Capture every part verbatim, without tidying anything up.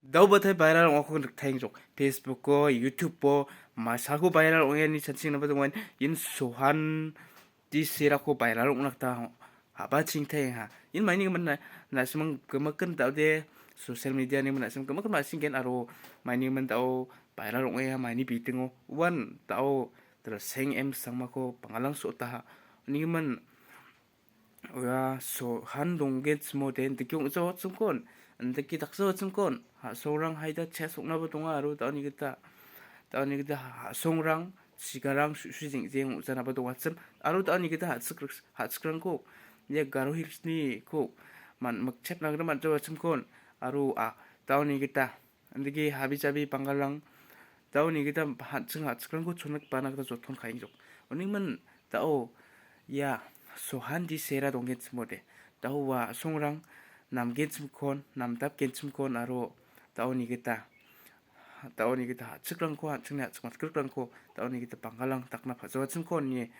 Daubatai viral ong·ako niktaengjok. Facebook-o, YouTube-o, masako viral ong·e ni chanching naba dongan. In Sohan di serako viral ong·na gita haba chingtaenga. In maini gimin na-, nasimang gimikin daode social media ni nasimang gimikin masinggen aro maini gimin dao viral ong·e maini bitingo. Uan dao Dilseng M Sangmako bangalang so·otaha. Uni gimin Ua Sohan donggenchimode indike ong·ja ong·achimkon, indike daksa ong·achimkon, ha·songrang haida chest ong·naba donga aro da·oni gita, da·oni gita ha·songrang, chigarang su·su jeng·jeng ong·janaba dongachim aro da·oni gita ha·chik-, ha·chikrangko ia Garo Hills-niko man-, mikchepna gita man·ja ong·achimkon aro a, da·oni gita Andake habi jabi banggalang, da·oni gita ha·ching ha·chikrangko chonrikbana gita joton ka·engjok. Unigimin da·o ia Sohan di sera donggenchimode, da·o ua a·songrang namgenchimkon, namdapgenchimkon aro da·oni gita, da·oni gita ha·chikrangko, an·chingni ha·chik matgrikrangko da·oni gita banggalang dakna pa·jawachimkon ine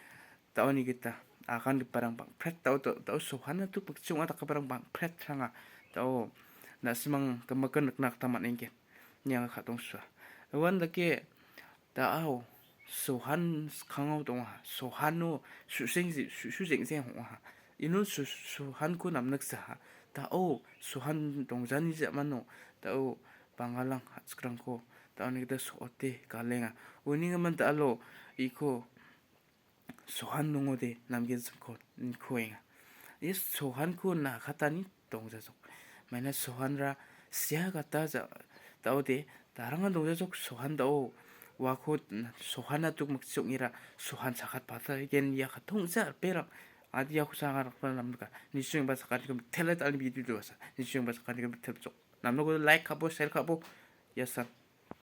da·oni gita agangiparang bang·pret da·o, da·o, da·o Sohan tuk bakchi ong·a dakgiparang bang·pretranga da·o na·simang gimikin nikna gita man·engen. Ine anga ka·tongsua. Uan dake da·o Sohan skango donga. Sohano su·seng je-, su-, su jeng·jeng ong·aha. Ino su-, Sohanko namniksaha. Da·o Sohan dongjani ja·mano da·o bangalang ha·chikrangko da·oni gita so·ote galenga. Unigimin da·alo iko Sohan dongode namgenchimkon nikoenga. Ia Sohanko nakatani dongjajok. Maina Sohanra sia gata ja-, da·ode darangan dongjajok Sohan da·o uako Sohan atuk mikchi ong·era Sohan sakat patarigen ia katongja riperang. Adi iako sanga rakna namnika. Nichengba sakaniko mitela dal video doasa. Nichengba sakaniko mitel jok. Namnoko like ka·bo, share ka·bo. Ia san.